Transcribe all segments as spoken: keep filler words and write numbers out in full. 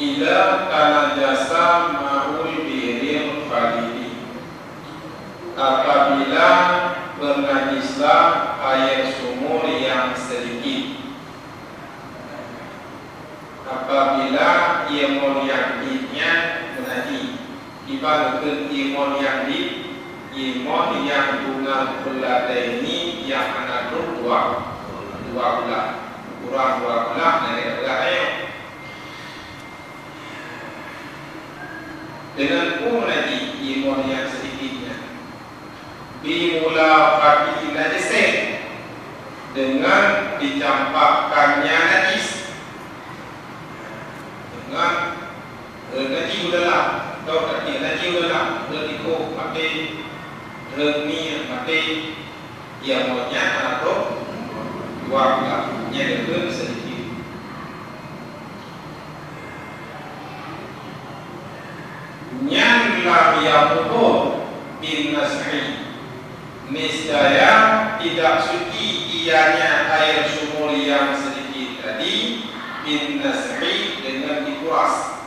Ila tanajasa ma'ul bi'ril qalili. Apabila bernajislah air sumur yang sedikit. Apabila ié mon nyang tieb nyan meunajih, kiban keu ié mon nyang tieb, ié mon nyang dunal qullataini nyang hana troh dua, dua kulah, kurang dua kulah, nyan lagèe peugah nyoe. Deungon peue meunajih ié mon nyang seudikit nyan? Bimulaqati najasin, deungon dicampakkannya najis. Deungon, eh, najih u dalam, atau tadi najih u dalam, rhot ikôh maté, rhot miet maté, ié mon nyan hana troh dua kulah, nyan dikeue seudikit. Nyan lam yatahhar bin naz'i. Niscaya tidak suci ianya air sumur yang sedikit tadi bin naz'i dengan dikuras.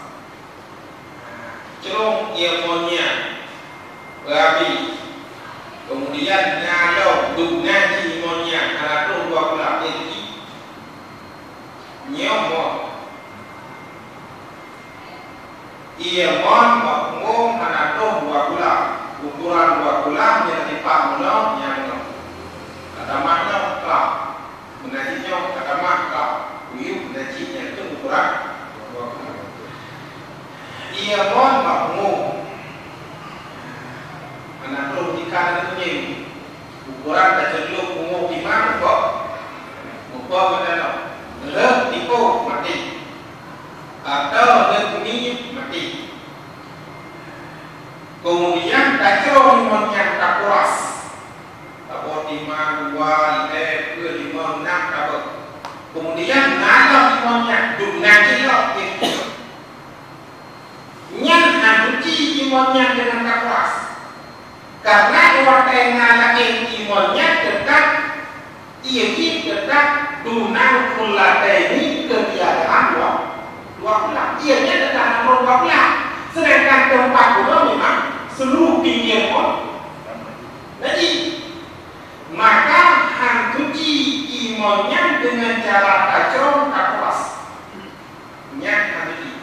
Crông ié mon nyan rabi. Kemudian na lom dum najih mon nyan hana troh dua kulah, jadi nyoe mon. Ié mon bak punggong hana troh dua kulah. Ukuran dua kulah nyang dipat meunoe nyang nyoe. Ka tamah nyoe klam. Meunajih nyoe ka tamah klam. Kuyup meunajih nyang keu ukuran dua kulah. Ié mon bak punggong hana troh jika na kunyeng. Ukuran taceuklop punggong imam kok. Muphom meunan nyoe. Rhot ikôh maté. Atau rhot miet maté. Kemudian tacrông mon nyan takuras. Tabot lima, dua, lhèe, peuet, limong, nam tabot. Kemudian na lom mon nyan dum najih lom. Nyan hana suci ié mon nyan deungon takuras. Karena watèe na laén ié mon nyan teutab, ié jih teutab dunal qullataini keutiadaan dua, dua kulah. Ié nyan teutab na dua kulah. Sedangkan teumpat uroe memang seluruh pinggir mon najih. Maka hana suci ié mon nyan deungon cara tacrông takuras. Nyan hana jih.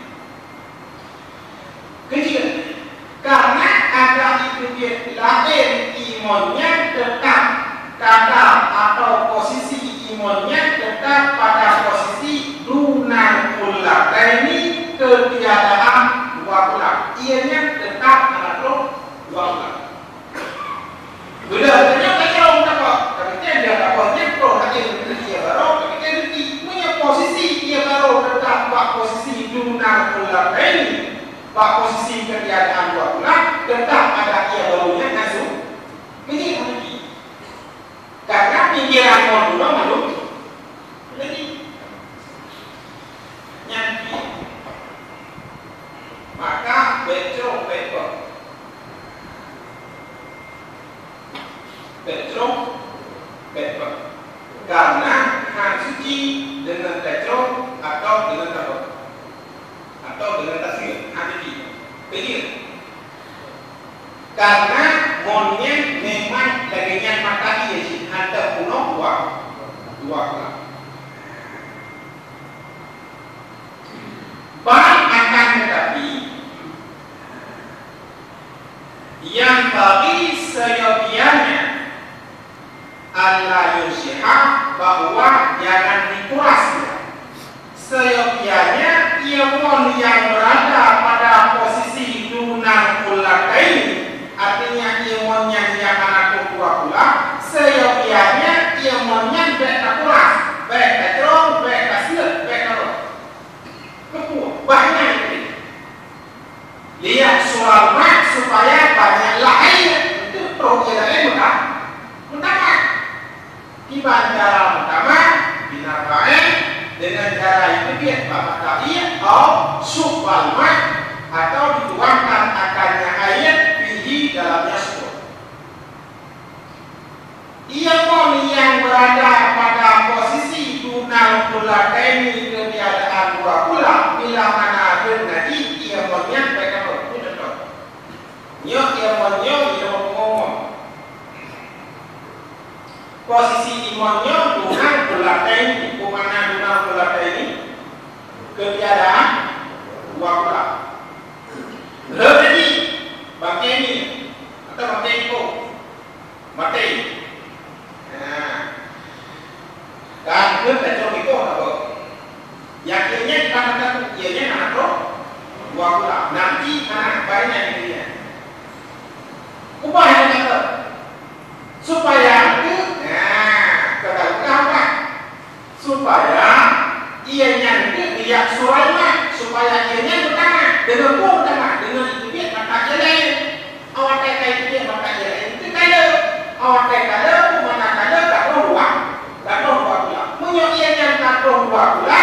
Keujeuet, karena adat jiteubiet laén ié mon nyan teutab, kadar atau posisi ié mon nyan teutab pada posisi dunal qullataini keutiadaan dua kulah. Ié nyan teutab hana troh dua kulah. Beudôh tanyoe tacrông tabot, tapi nyan dia tabot nyan troh lagèe ié barô, tapi nyan deuti. Meunyoe posisi ié barô teutab bak posisi dunal qullataini, bak posisi keutiadaan dua kulah, teutab adat ié barô nyan hana su-, meunyoe hana jih. Karena pinggiran mon bunoe mandum najih. Nyan pih. Maka bèk crông bèk beuet. Bèk crông bèk beuet. Karena hana suci deungon tacrông atau deungon tabeuet. Atau deungon taseut. Hana suci. Keujeuet. Karena mon nyan memang lagèe nyan mata ié jih hana peunoh dua, dua kulah. Bal akan tetapi, yanbaghi seyogianya, alla yursyiha, bahwa jangan dikuras ia. Seyogianya ié mon nyang berada pada posisi dunal qullataini, artinya ié mon nyan nyang hana troh dua kulah, seyogianya ié mon nyan bèk takuras, bèk tacrông, bèk taseut, bèk tabeuet. Keupeue? Bah nyan tadi. Liyaksural ma', supaya banyak lahé, untuk troh ié laén meuta-, meutamah. Kiban cara meutamah, binarfa'in, dengan cara jiteubiet bak mata ié, au subbal ma', atau dituangkan akannya air, fihi, dalamnya sumur. Ié mon nyang berada pada posisi dunal qullataini keutiadaan dua kulah, bila mana deungon Posisi imon nyoe, Tuhan peulatai, peue makna Tuhan peulatai nyoe? Keutiadaan dua kulah. Lheueh tadi, bangke nyoe, atau bangke iko, maté. Nah, dan keu tacok iko apa? Yakinnya kita akan tahu, ianya hana troh dua kulah. Nanti hana baiknya dirinya. Ubah yang kata, supaya itu, nah, kata ubah. Supaya ianya itu lihat Sulaiman, supaya ianya bertanya, dengan pun bertanya, dengan itu dia kata dia lain. Awak kata itu dia kata dia lain. Itu kala. Awak kata kala, pun mana kala, tak tahu dua. Tak tahu dua pula. Menyok ianya tak tahu dua pula.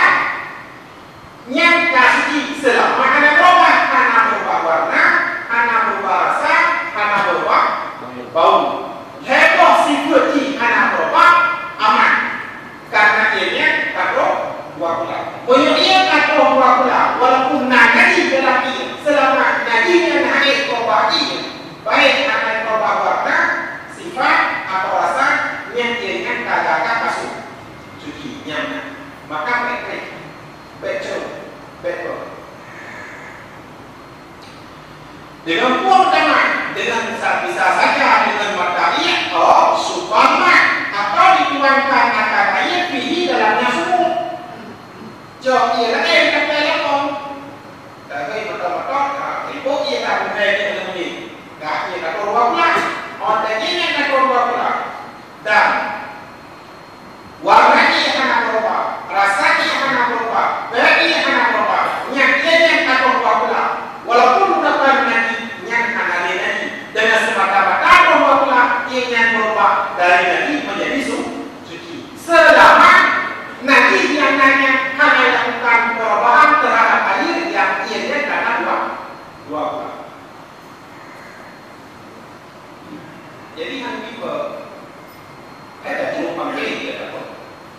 Nyang ka suci seulamat hana beurubah, hana beurubah warna, hana beurubah rasa, hana beurubah bau. Lhèe boh sifeuet jih hana beurubah, aman. Karena ié nyan ka troh dua kulah. Meunyoe ié ka troh dua kulah, walaupun na najih dalam ié, seulamat najih nyan hana beurubah ié, baik hana beurubah warna, sifat, atau rasa, nyan ié nyan ka gata ka su-, suci, nyan na. Maka bèk trép. Bèk cok, bèk bok. Dengan pun tangan, dengan sa-, bisa saja dengan mata ié, oh, supamat, atau dituangkan akan air fihi dalamnya sumur. Cok ié laén sampai lapong. Tapi mata-mata, ha, ibu ié dah bukai ni, kena bunyi. Dah ié dah keluar pula. Oh, dah ié dah keluar pula. Dan Warna jih hana beurubah, rasa jih hana beurubah, bèe jih hana beurubah, nyan ié nyan ka troh dua kulah. Walaupun udah ban najih, nyan hana lé najih. Dengan semata-mata troh dua kulah, ié nyan beurubah dari najih menjadi su-, suci. Selama najih nyang na nyan hana lakukan perubahan terhadap air nyang ié nyan ka na dua, dua kulah. Jadi, han tiba, hai dah jeuet panggil dia takut.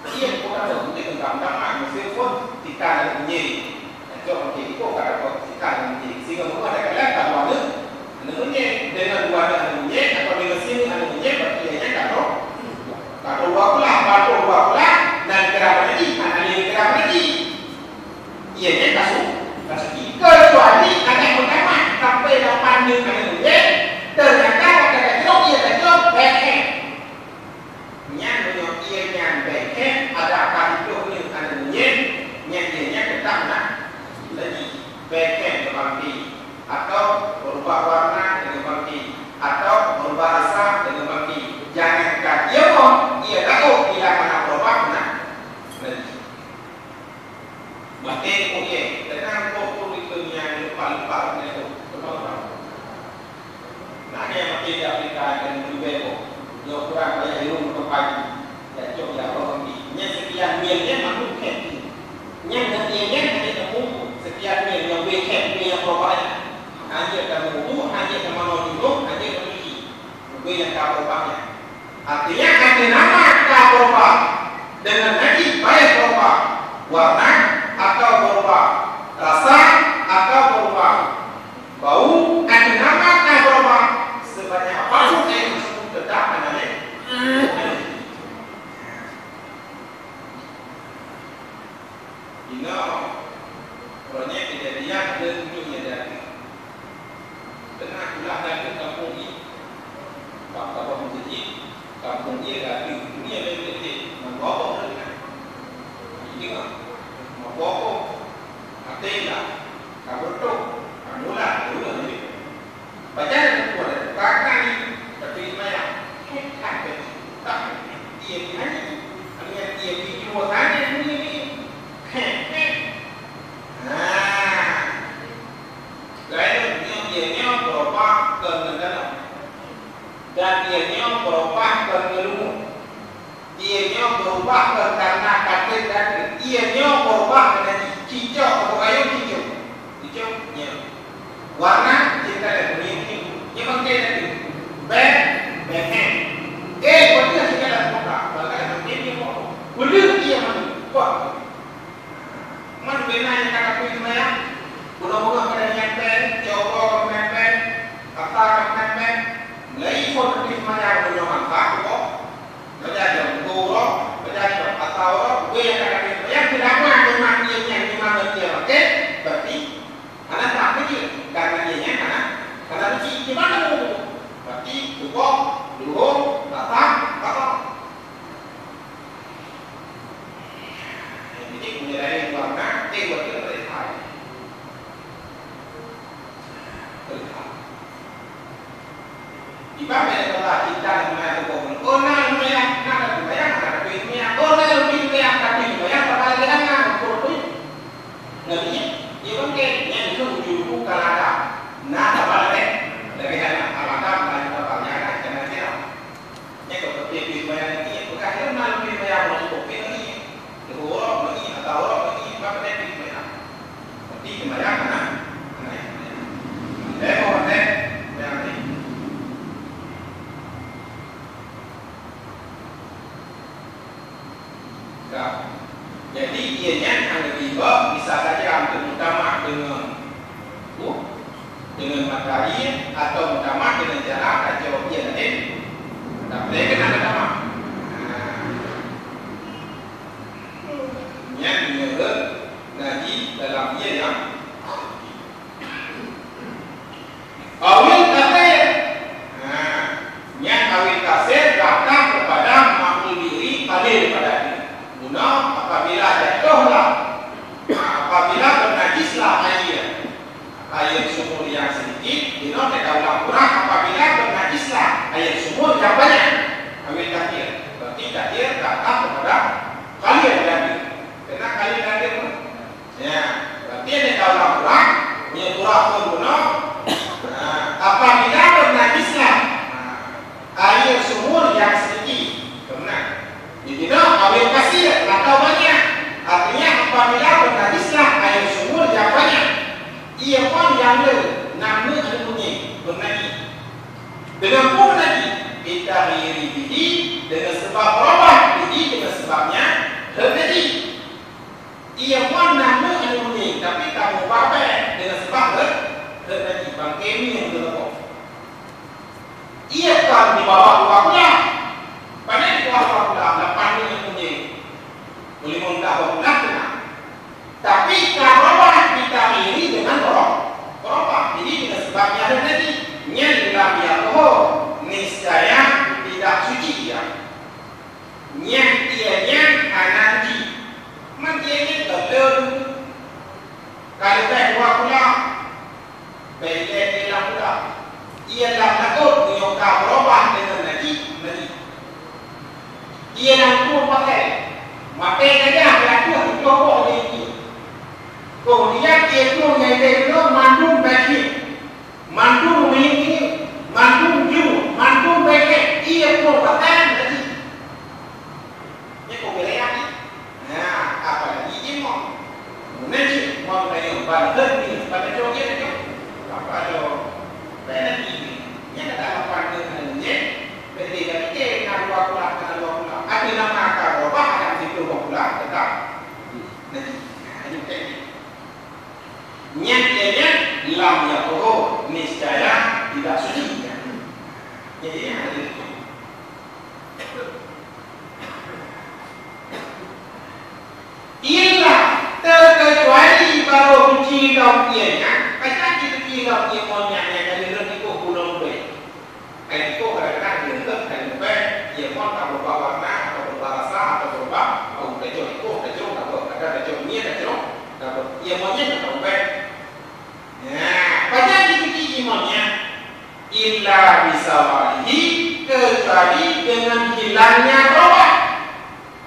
Dia pun ada untuk menggambarkan, meskipun tika ada bunyi. Itu panggil itu kata kok tika ada bunyi. Sehingga bukan ada kalian tak ada, ada bunyi. Dengan dua ada bunyi, atau dengan sini ada bunyi, berarti dia tak tahu. Tak tahu dua pula, tak tahu dua pula, dan kenapa lagi, tak ada yang kenapa lagi. Ié nyan ka su-, ka suci. Keucuali aneuk meutamah sampai lapan nyoe aneuk munyén, teunyata watèe ka jroh ié ka jroh bèk hék. Nyan meunyoe ié nyan bèk hék, adak ka hidup nyoe aneuk munyén, nyan ié nyan teutap na lagi bèk hék keu bangki, atau beurubah warna deungon bangki, atau beurubah rasa deungon bangki. Jangankan ié nyoe, ié laôt bila hana beurubah na lagi. Maté munyén, teunang boh peue itu nyang lupa-lupa meunyoe teuma-teuma. Nah, nyang maté di Afrika dan meulubèe boh. Nyoe kurang payah lôn meutumpah jih. Dan cok ya Allah nanti. Nyan sekian mil nyan mandum khem jih. Nyan nyan nyan hana temu sekian mil nyang bèe khem, bèe nyang peurubah nyan. Hana jeuet tameuwudu, hana jeuet tamanoe junub, hana jeuet tacuci. Bèe nyang ka peurubah nyan. Artinya, ateueh nama ka beurubah deungon najih, baik beurubah warna atau beurubah rasa atau beurubah bau, ateueh nama ka beurubah, sebanyak apapun air tersebut tetap hana lé. Inoe, uroe nyoe keujadian lôn tunjuk nyang jadeuh. Teungoh kulah dikeue kampung jih. Bak saboh meuseujid, kampung jih dikeue. Dunia laén tieb-tieb, meuboh-boh lagèe nyan. Jideungoe, meuboh-boh. Até lah, ka beutôh, ka mulat, ka mulat. Pajan bukan, bukan kali, tapi maya. Heh, tak ada. Tak ada. Dia ni hanya, hanya dia video hanya bunyi ni. Heh, heh. Nah. Lalu dia, dia ni berubah ke negara. Dan dia ni berubah ke negara. Ié nyoe beurubah kon kareuna ka trép dikeue. Ié nyoe beurubah kareuna jicok, atau kayém cicok. Cicok, nyoe. Warna, cit ka lheueh kuning, kuning. Nyoe bangke dikeue. Bèk, bèk hék. Eh, beutôi cit ka lheueh muka. Bangke dikeue, nyoe muka. Beuleuh ié mandum. Wah. Man bina nyang ka takui seumayang. Bunoe-bunoe ka lheueh nyan pen, cok uroe ka meunan pen, asa ka meunan pen. Mulai phôn takui seumayang, bunoe asa, kuboh. Belajar Jadi, bah, bisa saja antum muktamad dengan, uh, dengan matahari atau muktamad dengan jarak atau dia lain. Tapi kena muktamad. Nah, nyan menurut Nabi dalam dia yang Awil kasir. Nah, nyan awil kasir datang kepada makhluk diri hadir pada dia. Guna apabila jatuhlah, nah, apabila bernajislah air, air sumur yang sedikit, dinoe teuka ulang kurang apabila bernajislah air sumur yang banyak. Awil kasir. Berarti kasir datang kepada hadir tadi. Kena hadir tadi tu. Ya, berarti ada tahu orang, meunyoe kurang pun guna. Nah, apabila bernajislah, nah, air sumur yang sedikit, benar. Jadi, nah, awil kasir atau banyak. Artinya, apabila bernajislah air sumur yang banyak, ia pun yang le, nama anu bunyi, bernajis. Dengan pun lagi, kita iri bidi, dengan sebab berubah bidi, dengan sebabnya, bernajis. Ia pun nama anu bunyi, tapi kamu babai dengan sebab ber-, bernajis. Bangke mi yang betul. Ia kan di bawah dua bulan. Pada di bawah dua bulan, lapan ni yang bunyi. Boleh mengubah dua bulan kena. Tapi kalau kita iri dengan orang, orang ini dengan sebabnya bernajis. Nyan lam yatohor, niscaya tidak suci ia. Nyan ia nyan hana jih. Man ia nyan ka lôn. Ka leubeh dua bulan. Bèk ilèe lam bulan. Ia lam laôt meunyoe ka beurubah deungon najih, najih. Ia lam tueng pakai. Maté gajah, ia tueng, tueng boh lé ié. Keumudian ia tueng nyang ilèe mandum bèk hiéng. Mandum mieng-mieng, mandum ju, mandum bèkèk, ié pun batang tadi. Nyan kok wilayah ni. Nah, apalagi imam. Meunan cit, imam tanyoe ban hot ni, ban tanyoe ié tanyoe. Apa tu? Ban nanti ni. Nyan kata lapan ke mana ni? Berarti dah fikir nak dua puluh, nak dua puluh. Ada nama akan berubah, ada situ dua puluh tetap. Nanti. Nah, ini teknik. Nyan, nyan, nyan, lam yatohor, niscaya tidak suci. Jadi, nyan ada itu. Illa, terkecuali baru suci dalam ianya, macam suci dalam ié mon nyan, nyan dari rezeki pun belum baik. Ai tikus kadang-kadang dia engkeuh, ai mubèe, ia mon ka beurubah warna, atau beurubah rasa, atau beurubah bau. Tacok tikus, tacok, atau kadang tacok mie, tacok, atau ia mon nyan ka mubèe. Nah, pajan dicuci ie mon nyan? Illa bisawalihi, kecuali dengan hilangnya beurubah.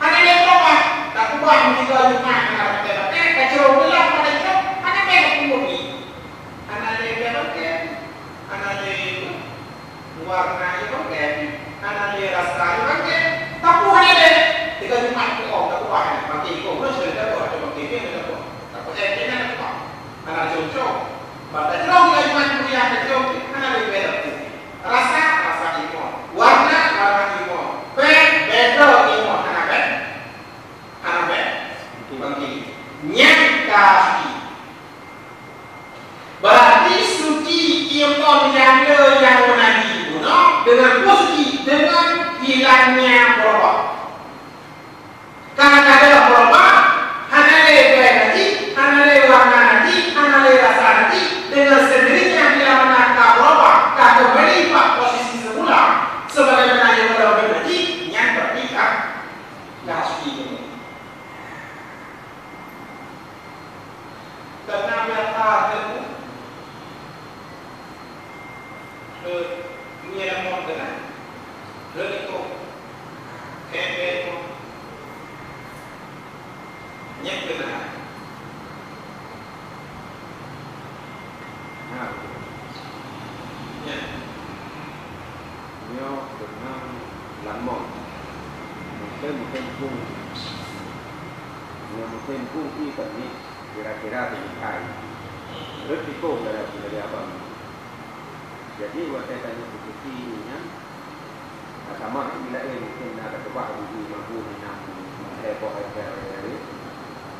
Hana lé beurubah, takeubah meusigoe Jumat hana pakai-pakai, tacurông geulam pada jroh, hana lé tapungut ni. Hana lé pakai, hana lé warna ie pakai, hana lé rasa ie pakai. Tapi hana lé, sigoe Jumat peu'oh takeubah, pakai iko, uroe sigoe takeubah, pakai ie takeubah. Tapi eh, kena takeubah. Hana cocok. Bak tacurông sigoe Jumat keumudian tacurông, hana lé beda. Rasa, rasa ie mon. Warna, warna ie mon. Bèe, beda ie mon. Hana bèe? Hana bèe? Bangke. Nyan ka suci. Berarti suci ie mon nyang le nyang meunajih bunoe, deungon peue suci? Deungon hilangnya beurubah. Ka ka deuh beurubah, hana lé bèe najih, hana lé warna najih, hana lé rasa najih, dengan sendirinya bila mana ka beurubah, ka kembali bak posisi semula, sebagaimana nyang beurubah najih, nyan berarti ka, ka suci. Karena biasa ilmu Keu ngieng lamon keunan. Keu likot. Keu likot. Nyang keunan. Nah. Nyan. Nyoe keunan lamon. Mungken, mungken pun. Nyoe mungken pun ié teuh ni. Kira-kira beugitu. Rhot likot dari, dari abang. Jadi, watèe tanyoe beucuci nyan, na tamah ilèe mungken na takeubah biji mangkuk inong, eh, boh, eh, eh, eh,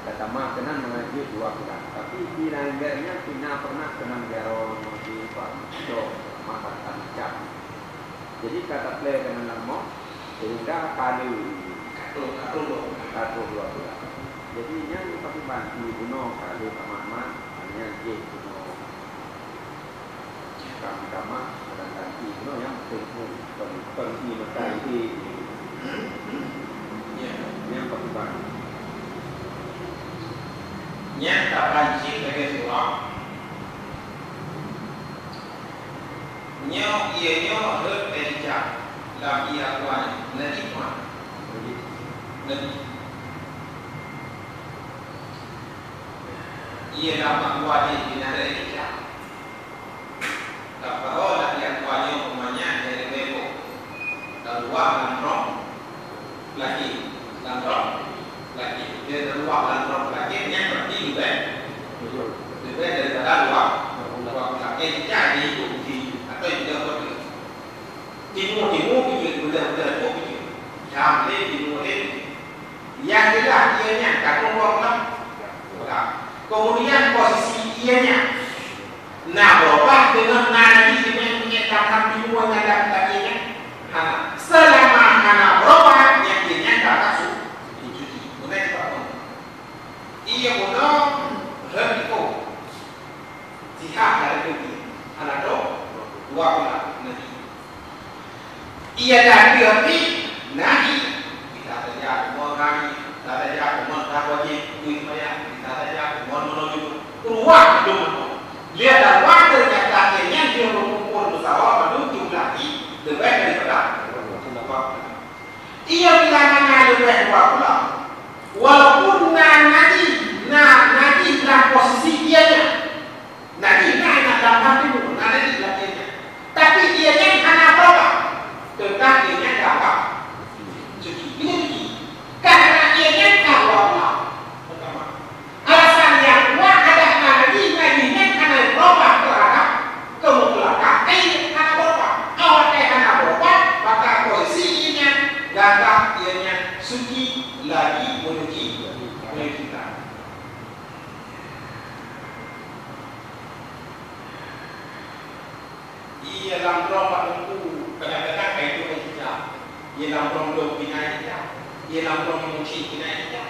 Ka tamah keunan mangat jeuet dua bulan. Tapi di Langgar nyan pih na pernah keunan jaroe nyoe di Pak Cok, Mak Batan Cap. Jadi ka taplè keunan lam moh, sehingga ka lheueh, ka troh, ka troh dua bulan. Ka troh dua bulan. Jadi nyan pakriban ié bunoe ka lheueh tamah-tamah, nyan jih bunoe. Kam-, kamah, kadang-kadang ié bunoe nyang teungku, kon, kon ié meukai ié. Ya. Nyang pakriban. Nyang tapan cit lagèe surah. Nyoe, ié nyoe rhot teuicap lam ié Aqua nyoe. Najih, tuan. Najih. Ié lam Aqua jih, jih na rhot teuicap. Tapeurhot lam ié Aqua nyoe, umpama nyan, dari bebo. Taluwah lam rong. Lakèe, lam rong lakèe. Dia taluwah lam rong lakèe, nyan berarti leubeh, leubeh daripada luwah, luwah lakèe. Jadi, itu bukti atau tidak betul. Timu, timu, pijeuet, beutôi, beutôi, timu, pijeuet. Jam lé, timu lé. Yang jelas, ié nyan ka troh dua bulan. Kemudian, posisi ié nyan na beurubah deungon na lagi jimeuet-meuet lam timu nyang lam ié nyan? Hana. Seulama hana beurubah, nyan ié nyan ka, ka su-, suci. Meunan cit, Pak. Ié bunoe rhot iko. Sihah dari dunia. Hana troh dua bulan. Ié dan dia ni nahi. Bisa saja cuma nahi, bisa saja cuma tak wajib kui sembahyang, bisa saja cuma menuju keluar dulu. Dia dan waktu nyata dia yang dia berkumpul bersama menuju lagi lebih daripada dua bulan. Ié bila mana lebih dua bulan. Walaupun na nahi, na nahi dalam posisi ié nyan. Najih na, na lam timu, na najih lam ié nyan. Tapi ié nyan hana beurubah. Teutap ié nyan ka suci. Ini suci. Karena ié nyan ka dua bulan. Pertama. Alasan nyang kuat adalah na najih, najih nyan hana beurubah terhadap kemutlakkan. Ai hana beurubah. Awak ai hana beurubah, maka posisi ié nyan gata ié nyan suci lagi menyuci, menyucikan. Ié lam rong bak teungku, kadang-kadang ka itu ai cicak. Ié lam rong dong pih na ai cicak. Ié lam rong musi pih na ai cicak.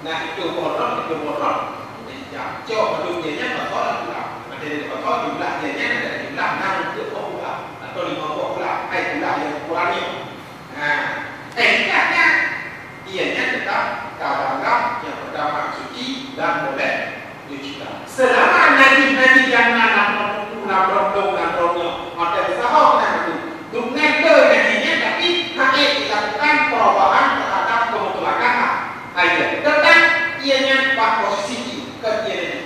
Nah, itu boh rong, itu boh rong. Ai cicak. Cok padum ié nyan bak lam tulang. Ada di bak jumlah ié nyan, ada jumlah enam puluh boh tulang. Atau lima boh tulang. Ai tulang nyang ukuran nyoe. Nah, eh, ingat, ingat. Ié nyan teutap ka dianggap nyang peurtama suci dan boleh dicuci. Seulama najih-najih nyang na lam rong teungku, lam rong dong, lam rong nyoe, watèe useuha na meutu. Dum nyan le najih nyan, tapi hana dilakukan perubahan terhadap kemutlakkan. Ayo, teutap ié nyan bak posisi jih, kon ié najih.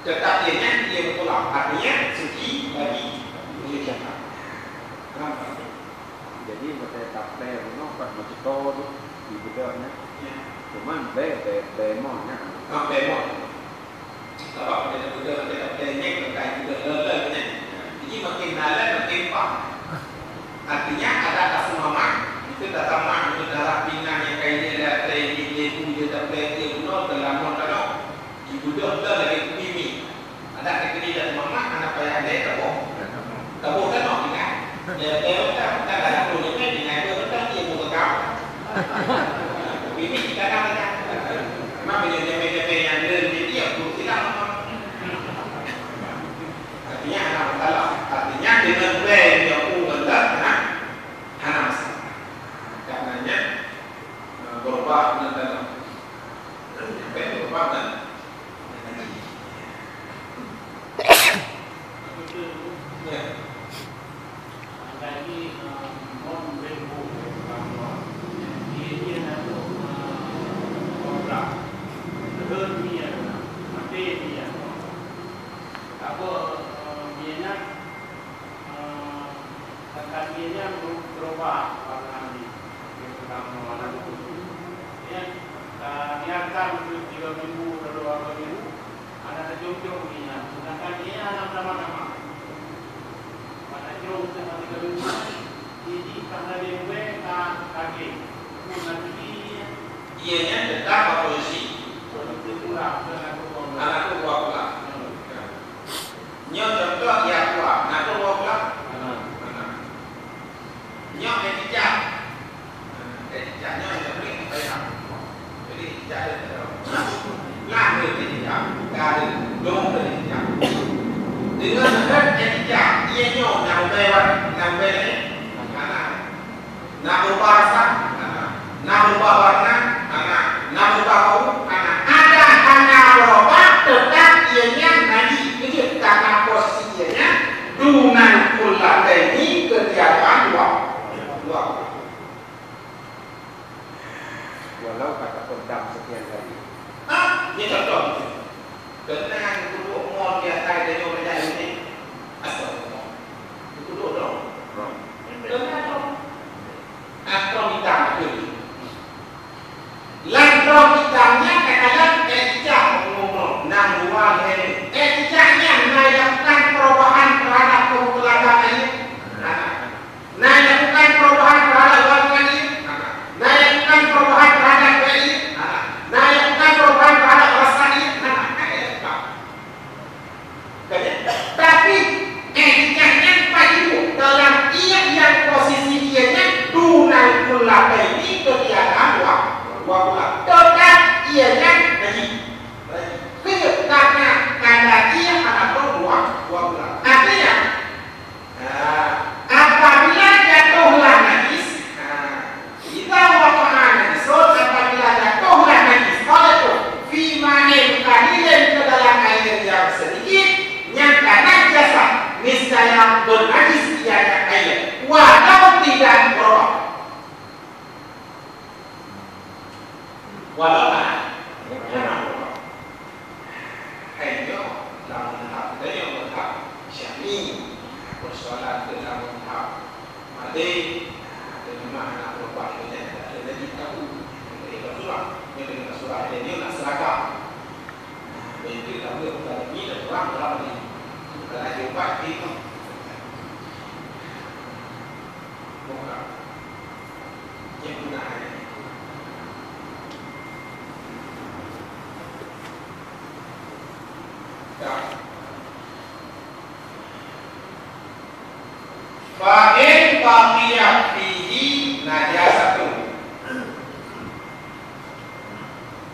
Teutap ié nyan ié mutlak, artinya suci bagi menyucikan. Paham tak? Jadi, masa taplè bunoe pat meuceuko tu, di beudôh nyan. Ya. Cuman bèe, bèe, bèe moh nyan. Ah, bèe moh. Sabab pada beudôh, pada taplè nyan, bukan beudôh lon-lon nyan. Ya. Jadi, makin dalam, makin pah. Artinya, ada rasa mamak, itu rasa mamak, itu darah pinggang nyang ka ini, ada taplè ini, taplè itu, taplè itu, bunoe, teulamon tanoh. Di beudôh lôn lagèe kupi mi. Adak keuneuk dak mamak, hana payah lé taboh. Taboh tanoh tinggai. Ya, ya, ya, ya, ya, ya, ya, ya, ya, ya, ya, ya, ya. Kupi mi, kita kan, kita. Memang punya jamé-jamé nyang lé, jadi ya, guru silang memang. Artinya, hana masalah. Artinya, dengan bèe nyang u ngon lôn, hana, hana masalah. Karenanya, eh, beurubah ngon dalam. Nyang bèe beurubah ngon Hana teucok-cok inan, seudangkan ié hana tamah-tamah. Pada jroh teuh hati kami, jadi ka hana lé wèe ka kagèe. Pun hati ié nyan teutap bak posisi Hana troh dua bulan. Nyoe contoh, ya, dua. Hana troh dua bulan. Hana. Nyoe iktikaf. Iktikaf nyoe, nyoe ni, jadi iktikaf dia. Lah, dia iktikaf. Ka ada. Dong dia iktikaf. Dengan iktikaf, ia nyoe nyang beubaih, nyang beubaih, eh? Hana. Na beubah rasa? Hana. Na beubah warna? Hana. Na beubah bau? Hana. Adak hana beurubah, teutap ia nyan najis. Keujeuet karena posisi ia nyan dunal kullataini, keutiadaan dua, dua. Walau ka tapendam sekian kali. Ah, ni contoh. Keunan geuduek mon di atas tanyoe meunyoe ini. Astagfirullah. Geuduek dong. Dong. Keunan dong. Ah, dong hitam tu. Lam dong hitam nyan kadang-kadang eh ijak ngomong, nang dua hari. Eh ijak nyan na yang bukan perubahan terhadap kemutlaqan ayat. Nah. Na dilakukan perubahan terhadap warna ié? Hana. Na dilakukan perubahan terhadap bèe ié? Hana. Na dilakukan perubahan terhadap rasa ié? Hana. Kan ya? Tapi, eh, iktikaf nyan pat jiduek dalam ié nyang posisi ié nyan dunal kullataini, keutiadaan dua, dua bulan. Teutap ié nyan najis. Najis. Keujeuet karena kanda ié hana troh dua, dua bulan. Artinya, Ha, apabila jatuhlah najis, ha, idza waqa'a najisun, apabila jatuhlah najis, oleh tu, fi ma'in qalilin, ke dalam air yang sedikit, nyang ka najasa, niscaya bernajis ianya air, walau tidak berubah. Walau hana, hana beurubah. Hai nyoe lam mazhab, geutanyoe mazhab Syafi'i. Persoalan teuh lam mazhab Malik, teuh memang hana beurubah, nyoe nyan dak lé lagi tabu. Jadi, Rasulullah, nyoe dengan Rasulullah, jadi nyoe nak seragam. Nah, begitu tabu, bukan lagi, dah kurang dalam ni. Bukan lagi ubat, gitu. Bukan. Fa in baqiyat fihi najasatun,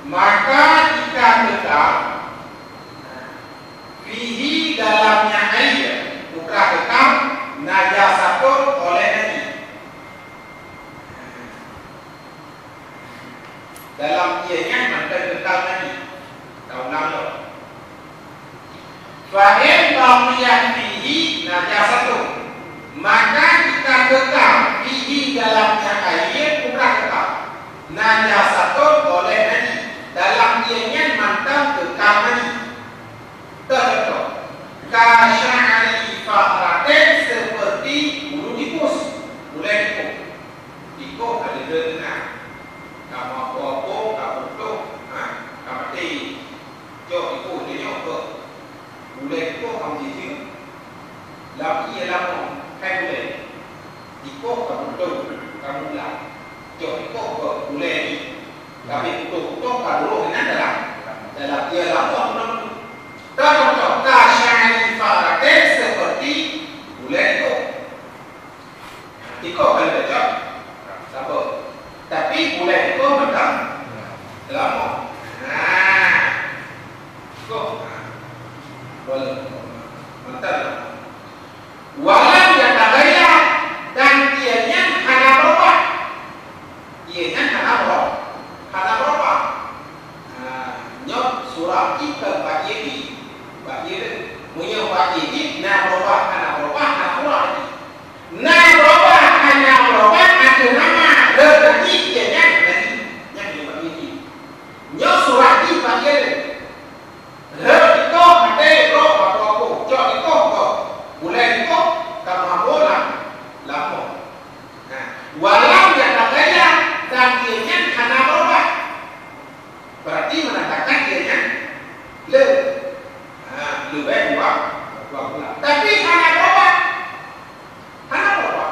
maka jika kekal fihi dalamnya air, putra kekal, najasatun oleh najis. Dalam ié nyan mantong kekal najis. Taulang lom. Fa in baqiyat fihi najasatun, maka jika kekal fihi dalamnya air, putra kekal, najasatun oleh najis. Dalam ié nyan mantong kekal najis. Contoh, ka sya'ri fa'ratin, seperti bulu tikus, bulèe tikus. Tikus ka deuh na, ka meuapo-apo, ka putôh, ha, ka maté. Cok tikus tanyoe keu bulèe tikus ka meujijeuem. Lam ié lamong hai bulèe. Tikus ka putôh, ka mulat. Cok tikus keu bulèe nyan. Tapi putôh-putôh ka duek inan dalam, dalam ié lamong. Contoh, ka sya'ri fa'ratin, seperti bulèe tikus. Tikus ka lheueh cok, saboh. Tapi bulèe tikus mantong lamong. Nah. Tikus. Nah. Boleh. Mantong lamong. Walam yataghayyar, dan ié nyan hana beurubah. Ié nyan hana beurubah. Hana beurubah. Ha, nyoe surah jih kon bak ié jih. Bak ié jih. Meunyoe bak ié jih na beurubah, hana beurubah, na surah jih. Na beurubah, hana beurubah, ateueh nama rhot lagi, ié nyan lagi. Nyan di bak ié jih. Nyoe surah jih bak ié jih. Rhot tikus maté, brok bak aku, cok tikus keu bulèe tikus, ka meuhambô lam lamong. Nah, walam yataghayyar, dan ié nyan hana beurubah. Berarti menandakan ié nyan le, ha, leubeh dua, dua bulan. Tapi hana beurubah. Hana beurubah.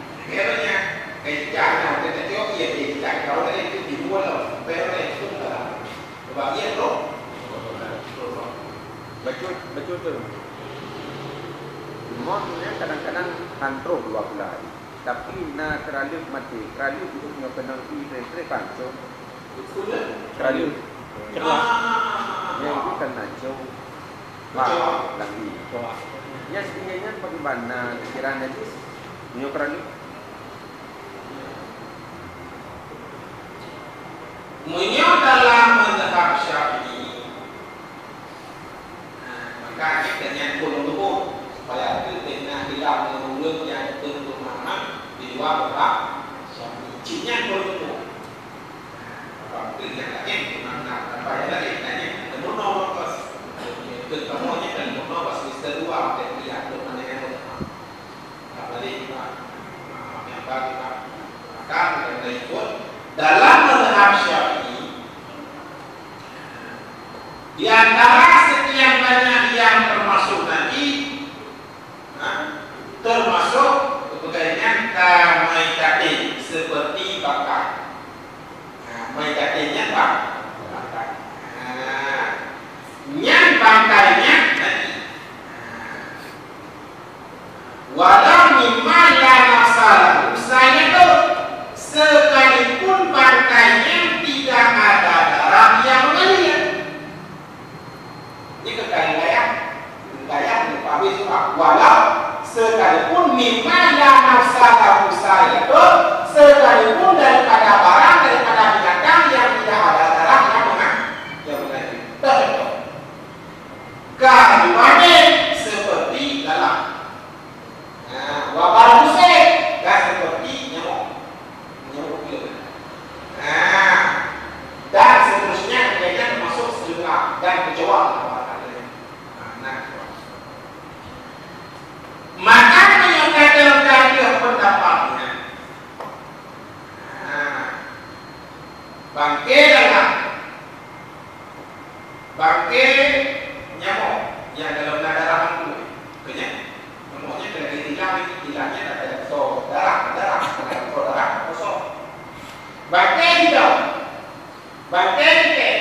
Keunoe nyan, kai cicak nyoe, teuka cok ie, kai cicak kau tadi tu di luwa lom. Sampai nyoe itu dah. Sebab ie tu. Betul, betul tu. Mon nyan kadang-kadang han troh dua pula hari. Tapi na keuraleueb maté, keuraleueb itu nyoe keunong ie treh-treh pancong. Keralu. Cerlah. Yang itu kan najis. Wah, lagi. Wah. Ya, sebenarnya bagaimana pikiran najis? Nyoe keralu. Meunyoe dalam mazhab Syafi'i, nah, maka kita nyan pun leumbut supaya tu kena hilang ureueng nyang beutôi pemahaman di luar mazhab Syafi'i. Cit nyan pun leumbut. Nah, apa tu yang lain tu makna apa yang lain kan ya? Temuno bos. Temuno kan temuno pas semester dua dan kuliah tu mana yang Apalagi Pak, Pak, Pak, Pak, Pak, Pak, Pak, dalam mazhab Syafi'i, di antara sekian banyak yang termasuk najis, ha, termasuk kepegangan ka maitatin seperti bangkai. Nah, maitatin nyan bang-, bangkai. Nah, nyan bangkai nyan najis. Nah, walau mimma la nafsa lahu sayyidun, sekalipun bangkai nyan tidak ada darah yang mengalir. Ini kekal wilayah, wilayah mengetahui sebab. Walau sekalipun mimma la nafsa lahu sayyidun, sekalipun daripada barang, daripada binatang yang tidak ada darah yang menga-, yang mengalir. Contoh. Ka seperti lalat. Nah, wabah busek, dan seperti nyamuk. Nyamuk pil. Nah, dan seterusnya, kemudian masuk seluruh dan kecoa. Nah, nah. Maka menyatakan kafir pendapatnya. Nah, bangke dalam Bangke nyamok nyang dalam na darah mangkuk. Keunyan, nyamoknya keuneuk tilang, tilangnya takalon soe darah, darah, takalon soe darah, kosong. Bangke jidong, bangke jikée.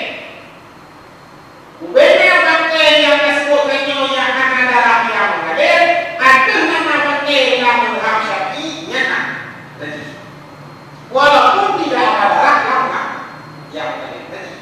Ubena bangke nyang tasebut tanyoe nyang hana darah nyang mengalir, ateueh nama bangke lam mazhab Syafi'i, nyan na najis. Walaupun tidak ada darah nyang, nyang mengalir. Najis.